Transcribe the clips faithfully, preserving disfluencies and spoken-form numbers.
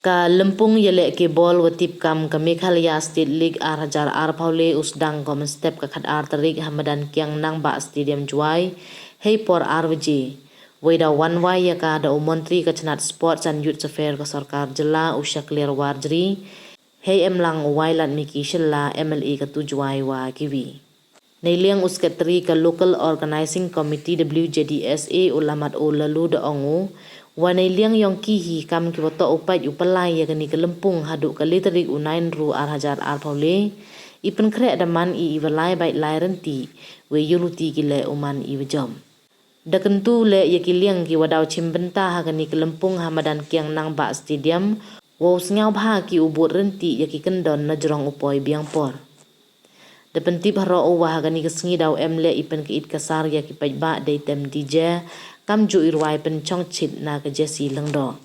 Ka lympung yalehke ball wa tip kam ka Meghalaya State League ar hajar arphaw le u sdang ko mynstep ka khatar tarik ha madan Kiang Nangbah Stadium, Jowai, hei por ar baje. Wei da wan wai ya ka da u Montri ka chnat Sports and Youth Affairs ka sorkar jylla, u Shakliar Warjri, hei emlang u Wailadmiki Shylla, M L A ka tu Jowai wa kiwi. Neiliang u Secretary ka Local Organising Committee, W J D S A, u Lamatoh Laloo, da ong u wa neiliang yong ki hi kam ki wa toh u pait u palai ya kani ka lympung haduh ka le tarik u Nainru ar hajar arphaw le, i pynkhreh da man i i wa lai bait lai rynti, wei yoh luti ki leh u man i wa jom. Da kyntu leh ya ki liang ki wa daw chim bynta ha kani ka lympung ha madan Kiang Nangbah Stadium, wow sngewbha ki u bud rynti ya ki kyndon na jrong u poi biang por. Da pyntip haroh u wa ha kani ka sngi daw em leh i pynkyit ka sar ya ki paidbah dei tem D J, kamjooh i rwai pynchong chit na ka jersey lyngdoh.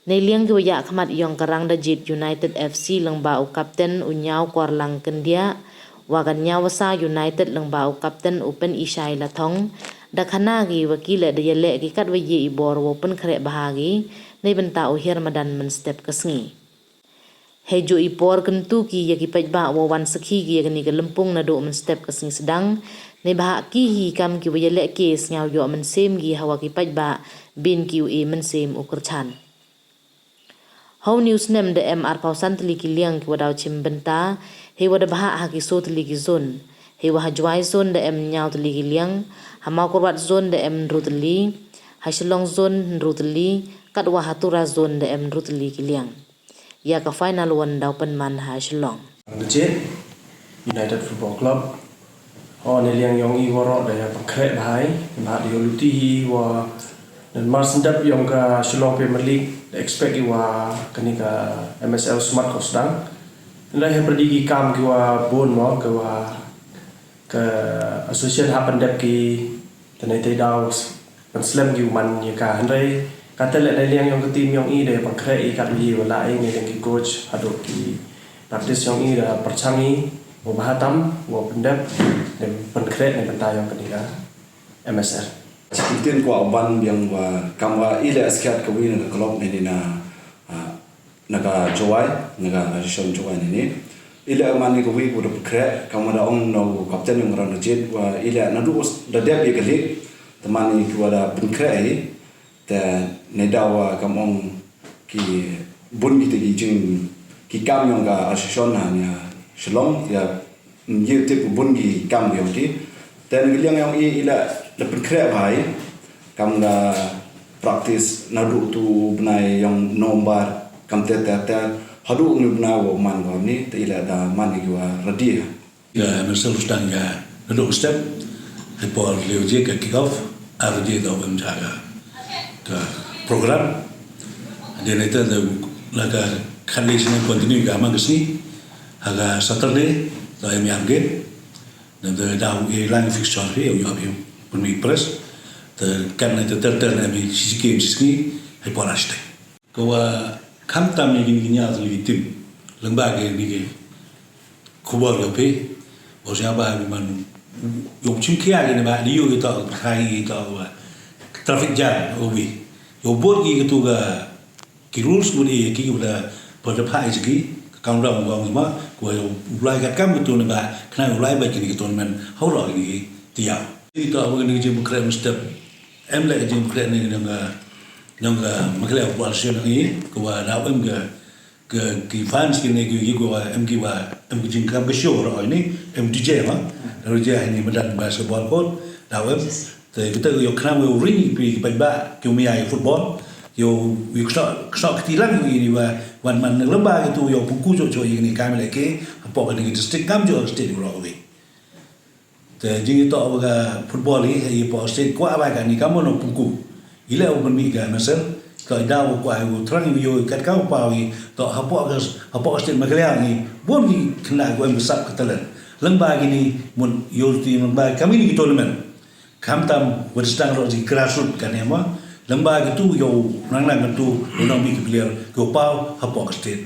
Neiliang ki wa yakhmat yong ka Rangdajied United F C lyngba u captain u Ñiawkorlang Kyndiah, wa ka Ñiawasa United lyngba u captain u Pynishai Lathong, da khana ki wa ki leh da yaleh ki kat wa ye i bor wow pynkhreh bha ki, neibynta u hiar madan mynstep ka sngi. Heijooh i por kyntu ki ya ki paidbah wow wan sakhi ki ya kani ka lympung naduh mynstep ka sngi sdang, neibhah ki hi kam ki wa yalehke sngewyoh mynsiem ki hawa ki paidbah, bin ki u e mynsiem u kyrchan. Haw ni u snem da em arphaw san tylli ki liang ki wa daw chim bynta, hei wa da bhah ha ki soo tylli ki zone. Hei wa ha Jowai zone da em ñiaw tylli ki liang, ha Mawkyrwat zone da em ynru tylli, ha Shillong zone ynru tylli, katwa ha Tura zone da em ynru tylli ki liang. Ya ka final wan daw pynman ha Shillong. Rangdajied United Football Club. Ho, neiliang yong i waroh da ya pynkhreh bha i, bha da yoh luti hi wa, dan mar syndap yong ka Shillong Premier League, da expect i wa kani ka M S L Smart ko sdang. Nda ya pyrdi ki kam ki wa bun mo, ki wa ka association hap pyndep ki, tynai tei daw, pynslem ki u man ya ka, hynrei kata leh neiliang yong ka team yong i da pynkhreh i kat wa ye wa lah i, neiliang ki coach haduh ki practice yong i da pyrchang i wa bha tam wow pyndep, da pynkhreh neibynta yong kani ka M S L. Chikitin kwah u ban biang wa kam wa i leh skhiat ka wi na ka club neini na, ah, na ka Jowai, na ka Association Jowai neini. I leh man i ka wi wa da pynkhreh, kam wa da ong na u captain yong Rangdajied wa i leh naduh da dep ya ka league, te man i ki wa da pynkhreh i, te neidaw wa kam ong ki bun ki te ki jing ki kam yong ka association ha nia Shillong ya, mm, ye tip bun ki kam yong ki. Te na ka liang yong i, i leh da pynkhreh bha i, kam da practice naduh tu bnai yong November, kam te te te haduh ni bnai wa man ko ni, te i leh da man i ki wa ready ha. Ka M S L sdang ka naduh step, hei por le baje ka kick off, ar baje da em ja ka, ka program. Hadien ita da la ka khat le sini continue ka man ka sngi, ha ka Saturday da em ya game. Da da da u e lang fixture hi, u yoh hi, pynmih press. Da kan ita ter ter na mi sisi game sisi, hei por ar step. Ka wa khamtam ya kini ki ñiaw tylli ki team lyngba kini ki khubor yoh phi, wa sñiawbha ki man yoh chim khia kini, ba di yoh ki toh, ba khai ki toh, wa traffic jam, wa wi yoh bud ki katu ka, ki rules wa di ki wa da, wa da phah i ki, ka countdown wa ong ma, wa yoh u lai katkam katu ne, ba khnang u lai ba kini ki tournament haroh kini ki tiaw. Ki toh wa kini ki jingpynkhreh mynstep. Em leh ka jingpynkhreh ni yong ka, yong ka Meghalaya Football Association yong i, ka wa daw em ka, ka, ki fans kini ki, ki wa em ki wa, em ki jingkam ka show roh ini, em D J ma, D J ini madan basketball court, daw em. Te kita yoh khnang wa u ring phi ki paidbah, ki u mih ya football, yoh, yoh ksok, ksok kti lang ini wa, wan man lyngba kitu yoh pynku jooh jooh ini kam leh ke, hapoh kini ki district kamjooh state roh wi. Te jingitoh wa ka football i, i poh state kwah wa kani kam wa nongpynku. I leh u pynmih ka M S L, ka i daw wa kwah u thrang i yoh kat ka wa paw i, toh hapoh ka, hapoh state Meghalaya i, bun ki khynnah wa em sap ka talent. Lyngba kini, mun yoh ti lyngba kam ini ki tournament. Khamtam wa sdang roh ki grassroot kani ma, lyngba kitu yoh nang nang kitu, u nang mih ki player, ki wa paw, hapoh ka state.